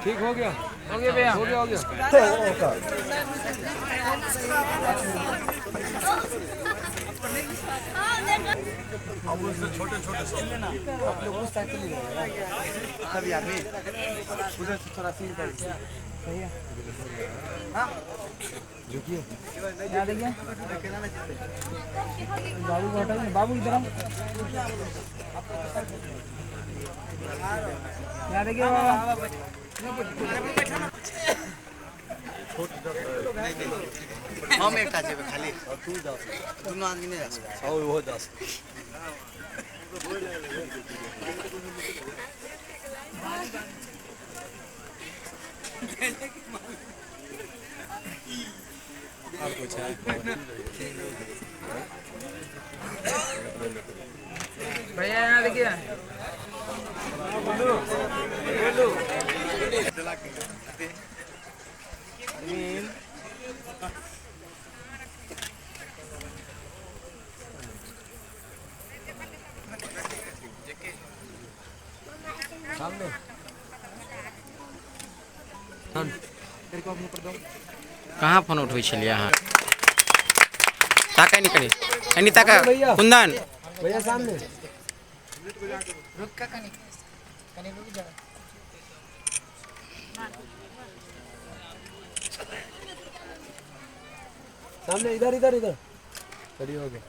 ठीक हो गया, हो गया भैया, हो गया, हो गया। अब उससे छोटे छोटे सब आप लोग उस साइड चले जाइए, सभी आदमी उधर से थोड़ा सीन कर। सही है। हाँ झुकिए। यहाँ देखिए, बाबू को हटाइए, बाबू इधर आओ। यहाँ देखिए बाबा। हम एकटा जेबै खाली, दुनू आदमी नहि जा सकै। वो जा। भैया यहाँ देखिए। सामने। कहाँ फोन उठबै छलियै अहाँ? ताकै नहि कनी, कनी ताका। कुंदन भैया सामने। रुक का, कनी कनी रुक जा। सामने, इधर इधर इधर। चलिए, हो गया।